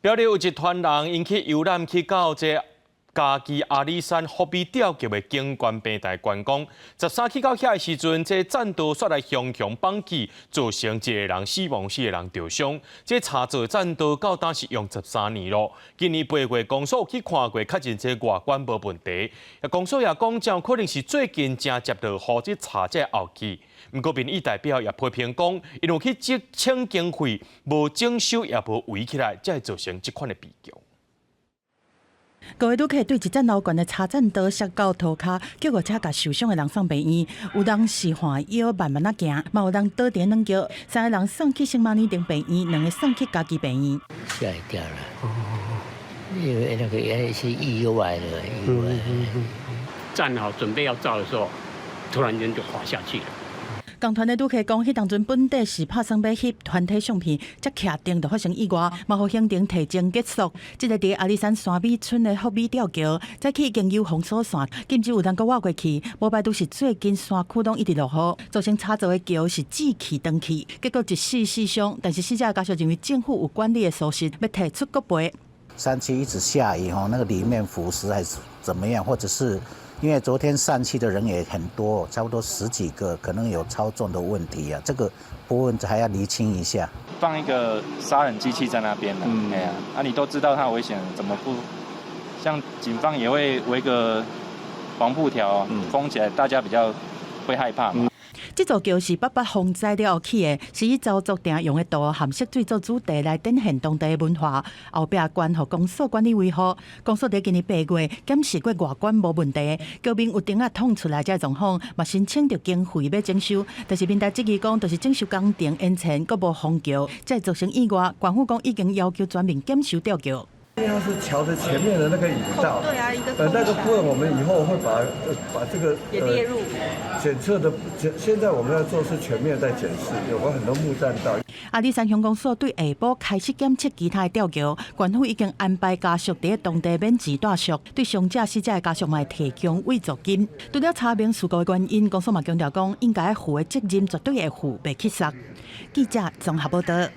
苗栗有一團人𪜶去遊覽去到這嘉義阿里山福美吊橋的景觀平台觀光，13去到遐的時陣，這棧道煞來雄雄放起，造成一個人死亡，四個人著傷。這插座棧道到今是用13年咯。今年8月，公所去看過，確認這外觀無問題。公所也講，真可能是最近正接落雨，這插這後去。毋過民意代表也批評講，因為去節省經費，無整修也無圍起來，才會造成這款的悲劇。五个旅客對一層樓懸的叉棧道摔到塗跤，救護車共受傷的人送病院。有人是換藥慢慢仔行，嘛有人倒佇軟轎。三个人送去聖瑪尼長病院，兩个送去嘉義病院。嚇一跳啦！因為那個也是意外的意外。站好準備要照的時候，突然間就滑下去了。仝團的旅客講，彼當陣本底是拍算欲翕團體相片，才徛定就發生意外，嘛予行程提前結束。這个佇阿里山山美村的福美吊橋，早起已經有封鎖線，禁止有人閣倚過去。無排除是最近山區攏一直落雨，造成插座的橋是志氣斷去，結果一死四傷。但是死者家屬認為政府有管理的疏失，欲提出國賠。山區一直下雨，吼，那個裡面腐蝕還是怎麼樣，或者是因為昨天上去的人也很多，差不多十幾個，可能有操縱的問題啊，這個部分還要釐清一下。放一個殺人機器在那邊，嗯，哎呀，啊，你都知道它危險，怎麼不？像警方也會圍個黃布條封起來，大家比較會害怕嘛。這座橋是八八風災了後起的，是以鄒族常用的圖含色水做主題來展現當地的文化。後壁懸予公所管理維護，公所佇今年8月檢視過外觀無問題，橋面有釘仔捅出來這個狀況，嘛申請著經費欲整修，但是民代質疑講，就是整修工程延遲，閣無封橋，才會造成意外。縣府講已經要求全面檢修吊橋。因為它是橋的前面的那個引道，對啊，一個那個部分我們以後會把這個也列入檢測的。現在我們要做是全面在檢視，有關很多木棧道。阿里山鄉公所對下晡開始檢測其他的吊橋，縣府已經安排家屬佇當地免錢住宿，對傷者死者的家屬嘛會提供慰助金。除了查明事故的原因，公所嘛強調講，應該負的責任絕對會負，袂去捒。記者綜合報道。